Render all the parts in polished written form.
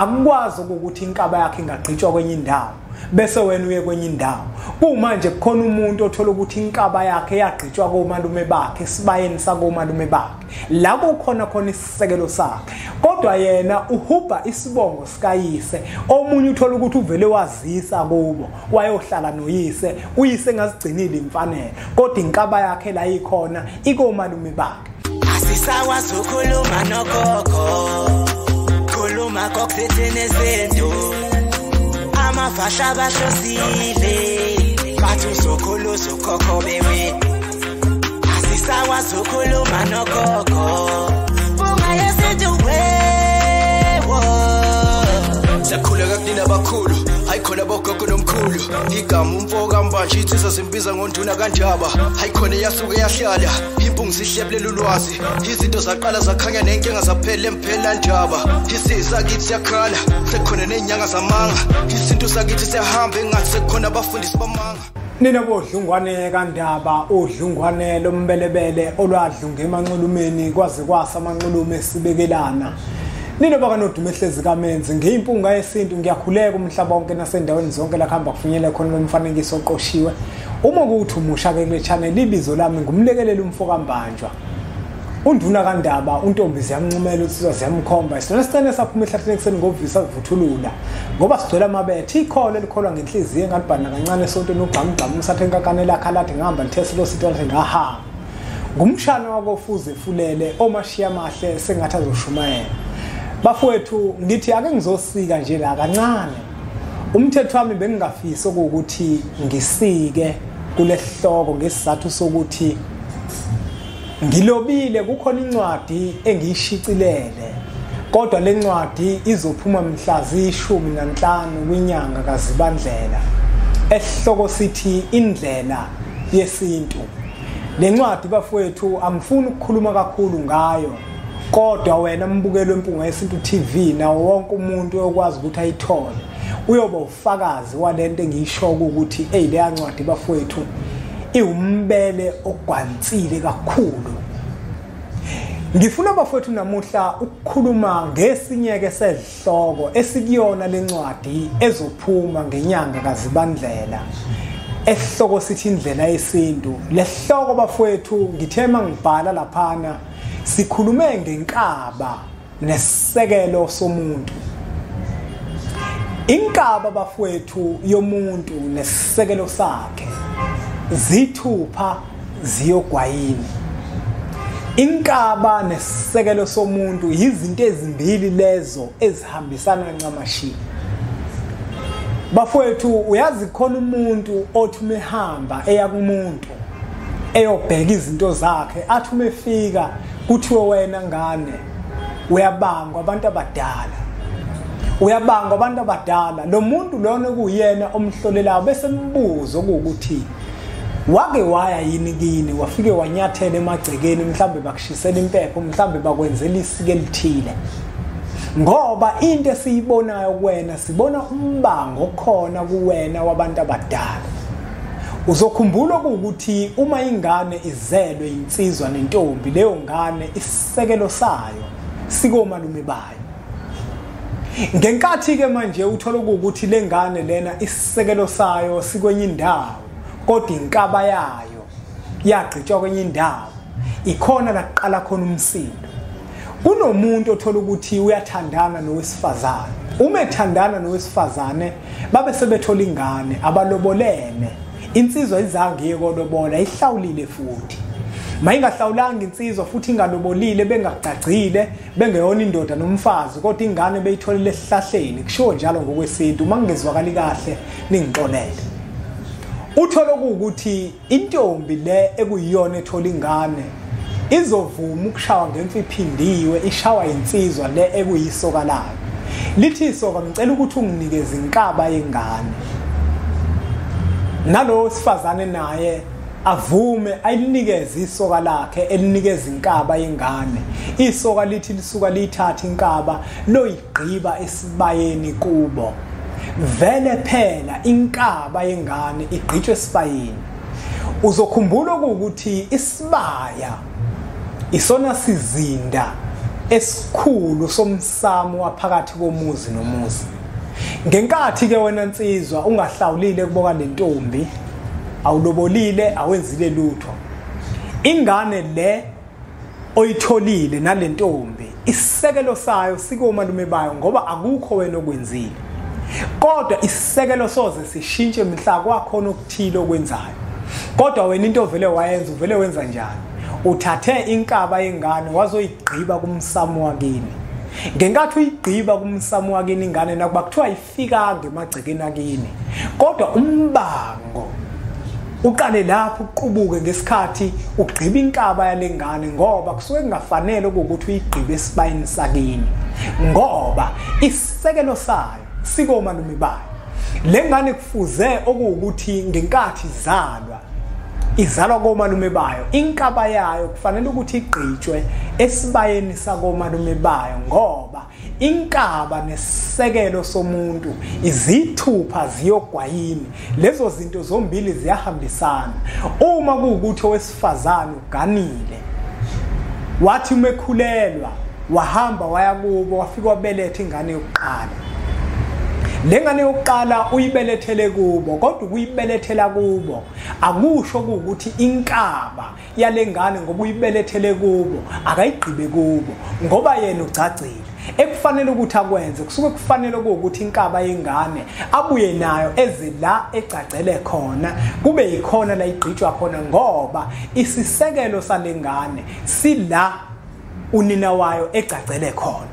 Akukwazi ukuthi inkaba yakhe ingagqitshwa kwenye indawo bese wena uye kwenye indawo. Kumanje kukhona umuntu othola ukuthi inkaba yakhe yagqitshwa komalume bakhe, esibayeni sakomalume bakhe, la kukhona khona isisekelo sakhe, kodwa yena uhubha isibongo sikayise. Omunye uthola ukuthi uvele wazisa kubo, wayohlala noyise, uyise engazigcinile imfanelo, kodwa inkaba yakhe la ikhona ikomalume bakhe. Asisakwazi ukukhuluma nogogo, khuluma kokuthethene izinto, amafasha bahlosile, bathi uzokhulu uzokhokho bewe. Asisakwazi ukukhuluma nogogo, bunga yesintu wewo. Sakhula kakunina abakhulu, hayi khona bogogo nomkhulu. Igama umfo kaMbanje insizwa zimbiza ngonduna kaNjaba. Hayi khona yasuke yahlala, impungu zihlebulela ulwazi. Izinto zaqala zakhanya nenkinga zaphela emphela ndaba. Isizwe sakithi siyakhala, sekukhona nezinyanga zamanga. Isintu sakithi siyahamba engathi sekukhona abafundisi bamanga. Nina bodlungwane kaNdaba, udlungwane lombelebele olwadlunga emanxulumeni kwaze kwasa amanxulume sibekelana. Nina bakanodume ehlezi kaMenzi, ngiyimpunga yesintu, ngiyakhuleka umhlaba wonke nasendaweni zonke la kuhamba kufinyele khona lo mfanekiso oqoshiwe. Uma kuwuthi umusha ke kule channel, ibizo lami ngumlekeleli umfo kaMbanjwa. Unduna kaNdaba, untombi ziyamncumela, unsizwa ziyamkhomba. Isona sicene saphuma ehlathini ekuseni ngovisa vuthulula, ngoba sigcwele amabethe. Ikholo elikholwa ngenhliziyo engalibhana kancane esontweni ugqamugqamu usathe inkakane lakhe alathi ngihamba lithese lo sitho lathi ngahamba. Ngumshana wakofuze efulele omashiya amahle sengathi azoshumayela. Bafowethu, ngithi ake ngizosika nje la kancane. Umthetho wami bengingafisi ukuthi ngisike kulehloko ngesizathu sokuthi ngilobile, kukhona incwadi engiyishicilele, kodwa le ncwadi izophuma mhla ziyi-15 kwinyanga kaZibandlela, esihloko sithi Indlela Yesintu. Le ncwadi bafowethu angifuni ukukhuluma kakhulu ngayo, kodwa wena mbukelo wempunga yesintu TV nawo wonke umuntu oyokwazi ukuthi ayithole uyoba ufakazi walento engiyisho ukuthi hey, leya ncwadi bafowethu iwumbele ogwansile kakhulu. Ngifuna bafowethu namuhla ukukhuluma ngesinyeke sezihloko esikuyona lencwadi ezophuma ngenyanga kaZibandlela, esihloko sithi Indlela Yesintu. Lesihloko bafowethu ngithema ngibhala laphana, sikhulume ngenkaba nesisekelo somuntu. Inkaba bafowethu yomuntu nesisekelo sakhe zithupha ziyogwayini. Inkaba nesisekelo somuntu yizinto ezimbili lezo ezihambisana ncamashi. Bafowethu, uyazi khona umuntu othi umehamba eya kumuntu eyobheka izinto zakhe, athi umefika kuthiwe wena ngane uyabangwa abantu abadala, uyabangwa abantu abadala. Lo muntu lona kuyena omhlolelayo bese mbuzo ukuthi wake waya yini kini, wafike wanyathela emagcekeni, mhlambe bakushisela impepho, mhlambe bakwenzela isiko elithile. Ngoba into esiyibonayo kuwena, sibona umbango okhona kuwena wabantu abadala. Uzokhumbula ukuthi uma ingane izelwe insizwa nentombi, leyo ngane isisekelo sayo sikomalume bayo. Ngenkathi ke manje uthola ukuthi le ngane lena isisekelo sayo sikwenye indawo, kodwa inkaba yayo yagqitshwa kwenye indawo, ikhona la kuqala khona umsindo. Kunomuntu othola ukuthi uyathandana nowesifazane. Uma ethandana nowesifazane babe sebethola ingane, abalobolene. Insizwa izange iye kolobola, ihlawulile futhi. Mayingahlawulanga insizwa futhi ingalobolile, bengagcagcile, bengeyona indoda nomfazi, kodwa ingane beyitholile esihlahleni. Kushiwo njalo ngokwesintu, uma ngingezwakali kahle ningixolele. Uthola ukuthi intombi le ekuyiyona ethola ingane izovuma ukushawa ngemfi iphindiwe, ishawa insizwa le ekuyisoka layo. Lithi isoka, ngicela ukuthi unginikeze inkaba yengane. Nalowo sifazane naye avume ayinikeze isoka lakhe elinikeza inkaba yengane. Isoka lithi lisuka liyithatha inkaba loyigqiba esibayeni kubo. Vele phela inkaba yengane igqitshwe esibayeni. Uzokhumbula ukuthi isibaya isona sizinda esikhulu somsamo waphakathi komuzi nomuzi. Ngenkathi ke wena nsizwa ungahlawulile kuboka lentombi, awulobolile, awenzile lutho, ingane le oyitholile nalentombi isisekelo sayo sikomalume bayo, ngoba akukho wena okwenzile. Kodwa isisekelo soze sishintshe mhla kwakhona okuthile okwenzayo. Kodwa wena into ovele wayenza, uvele wenza njani? Uthathe inkaba yengane wazoyigqiba kumsamo wakini. Ngenkathi uyigqiba kumsamo wakini ingane, nakuba kuthiwa ifikanga emagcekeni akini, kodwa umbango uqale lapho uqubuke ngesikhathi ugqiba inkaba yalengane, ngoba kusuke kungafanele ukuthi uyigqibe esibayeni sakini, ngoba isisekelo sayo sikomalume bayo. Lengane kufuze okuwukuthi ngenkathi izalwa, izalwa komalume bayo, inkaba yayo kufanele ukuthi igqitshwe esibayeni sakomalume bayo, ngoba inkaba nesisekelo somuntu izithupha ziyogwayini, lezo zinto zombili ziyahambisana. Uma kuwukuthi owesifazane uganile, wathi uma ekhulelwa wahamba waya kubo, wafika wabeletha ingane yokuqala, lengane yokuqala uyibelethele kubo, kodwa ukuyibelethela kubo akusho ukuthi inkaba yalengane ngoba uyibelethele kubo akayigqibe kubo, ngoba yena ugcagcile. Ekufanele ukuthi akwenze kusuke kufanele ukuthi inkaba yengane abuye nayo eze la egcagcele khona, kube yikhona la igqitshwa khona, ngoba isisekelo salengane sila unina wayo egcagcele khona.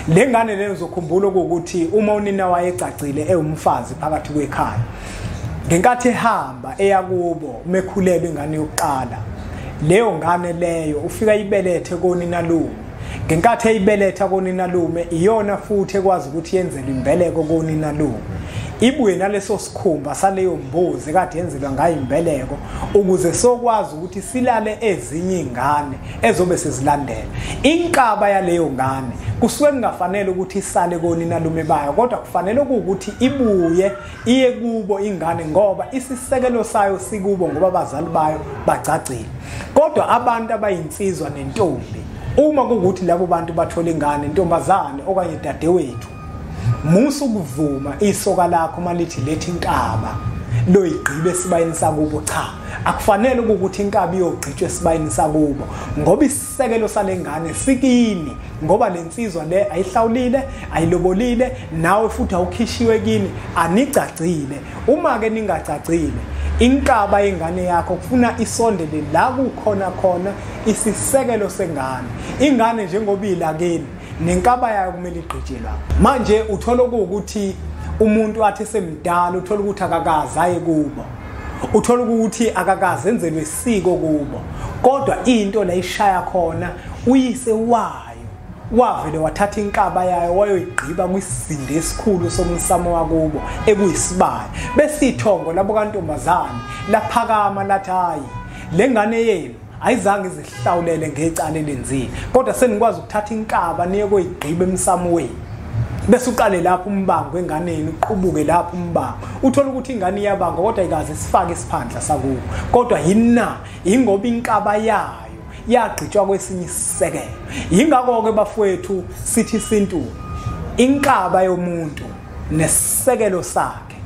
Lengane leyo uzokhumbula ukuthi uma unina wayo egcagcile ewumfazi phakathi kwekhaya, ngenkathi ehamba eya kubo mekhulelwe ingane yokuqala, leyo ngane leyo ufika ibelethe konina lume. Ngenkathi eyibeletha konina lume, iyona futhi ekwazi ukuthi yenzele imbeleko konina lume, ibuye naleso sikhumba saleyo mbuzi kade yenzelwa ngayo imbeleko, ukuze sokwazi ukuthi silale ezinye ingane ezobe sezilandela. Inkaba yaleyo ngane kusuke kungafanele ukuthi isale konina lume bayo, kodwa kufanele ukuthi ibuye iye kubo ingane, ngoba isisekelo sayo sikubo, ngoba abazali bayo bagcagcile. Kodwa abantu abayinsizwa nentombi, uma kuwukuthi labo bantu bathola ingane intombazane okanye dadewethu, musa ukuvuma isoka lakho malithi lethi inkaba loyigqibe esibayeni sakubo. Cha, akufanele ukuthi inkabi iyogqitshwa esibayeni sakubo, ngoba isisekelo salengane sikini, ngoba lensizwa le ayihlawulile, ayilobolile, nawe futhi awukhishiwe kini, anigcagcile. Uma ke ningagcagcile, inkaba yengane yakho kufuna isondele la kukhona khona isisekelo sengane. Ingane njengoba ilakini, nenkaba yayo kumele igqitshelwa. Manje uthola ukuthi umuntu athi semdala, uthola ukuthi akakaze aye kubo, uthola ukuthi akakaze enzelwe isiko kubo, kodwa into la ishaya khona uyise wayo wavele wathatha inkaba yayo wayoyigqiba kwisizinde esikhulu somsamo wakubo ekuyisibaya. Bese ithongo labo kantombazane laphakama lathi, hayi, lengane yenu ayizange izihlawulele ngecala elenzile, kodwa senikwazi ukuthatha inkaba niye koyigqiba emsamo wenu. Bese uqale lapho umbango enganeni, uqubuke lapho umbango, uthola ukuthi ingane iyabanga kodwa ayikaze isifake isiphandla sakubo. Kodwa yina ingoba inkaba yayo yagqitshwa kwesinye isisekelo. Yingakho ke bafowethu sithi isintu, inkaba yomuntu nesisekelo sakhe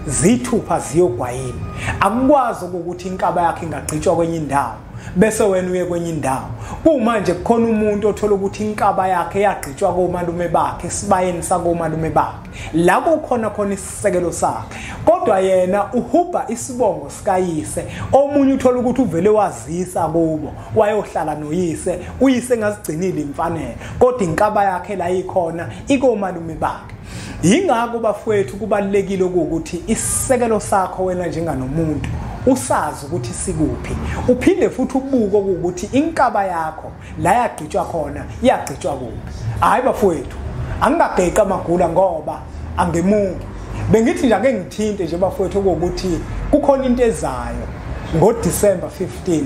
zithupha ziyogwayini. Akukwazi ukuthi inkaba yakhe ingagqitshwa kwenye indawo bese wena uye kwenye indawo. Kumanje kukhona umuntu othola ukuthi inkaba yakhe yagqitshwa komalume bakhe, esibayeni sakomalume bakhe, la kukhona khona isisekelo sakhe, kodwa yena uhubha isibongo sikayise. Omunye uthola ukuthi uvele wazisa kubo, wayohlala noyise, uyise engazigcinile imfanelo, kodwa inkaba yakhe la ikhona ikomalume bakhe. Yingakho bafowethu kubalulekile ukuthi isisekelo sakho wena njenganomuntu usazi ukuthi sikuphi, uphinde futhi ubuke ukuthi inkaba yakho la yagqitshwa khona yagqitshwa kuphi. Hayi bafowethu, angingageqi amagula ngoba angemuki. Bengithi nje ake ngithinte nje bafowethu ukuthi kukhona into ezayo ngoDecember 15,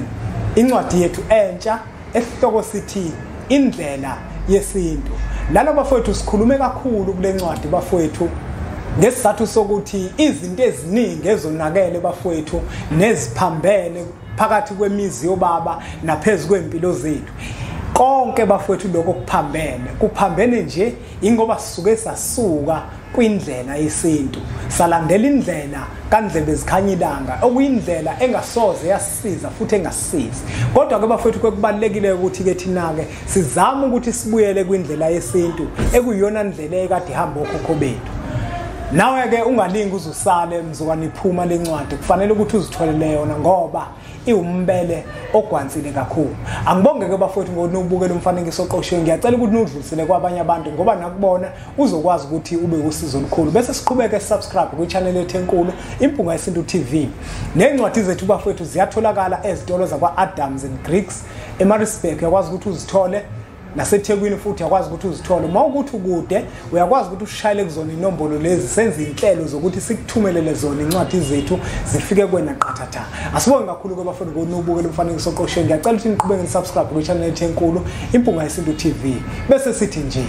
incwadi yethu entsha esihloko sithi Indlela Yesintu. Lana bafowethu sikhulume kakhulu kule ncwadi bafowethu, ngesizathu sokuthi izinto eziningi ezonakele bafowethu neziphambene phakathi kwemizi yobaba naphezulu kwempilo zethu, Konke bafowethu lokho kuphambene, kuphambene nje ingoba sisuke sasuka kwindlela yesintu, salandela indlela kaNdlebe zikhanya ilanga, okuyindlela engasoze yasisiza futhi engasisizi. Kodwa ke bafowethu kubalulekile ukuthi ke thina ke sizame ukuthi sibuyele kwindlela yesintu ekuyiyona ndlela ekade ihamba okhokho bethu. Nawe ke ungalingi uzusale mzukwane iphuma lencwadi, kufanele ukuthi uzitholele yona ngoba iwumbele ogwansile kakhulu. Angibonge ke bafowethu ngokunubukela umfanekiso oqoshiwe. Ngiyacela ukuthi nudlulisele kwabanye abantu ngoba nakubona uzokwazi ukuthi ube usizo olukhulu. Bese siqhubeke subscribe kwi-channel yethu enkulu Impunga Yesintu TV. Nencwadi zethu bafowethu ziyatholakala ezitolo zakwa Adams and Griggs eMaritzburg, uyakwazi ukuthi uzithole, naseThekwini futhi uyakwazi ukuthi uzithole. Uma ukuthi ukude uyakwazi ukuthi ushayele kuzona inombolo lezi, senze inhlelo zokuthi sikuthumelele zona incwadi zethu zifike kuwena qathatha. Asibonge kakhulu ke bafowethu ngokunubukela umfanekiso oqoshiwe. Ngiyacela ukuthi niqhubeke ni-subscribe kwi-channel yethu enkulu Impunga Yesintu TV. Bese sithi nje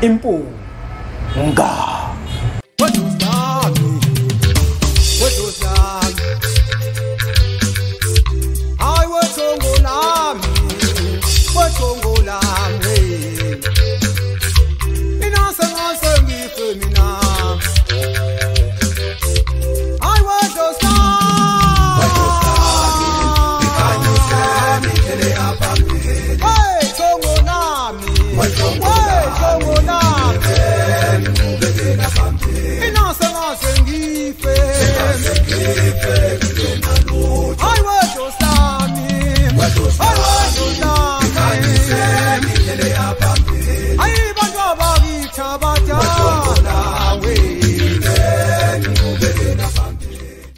impunga.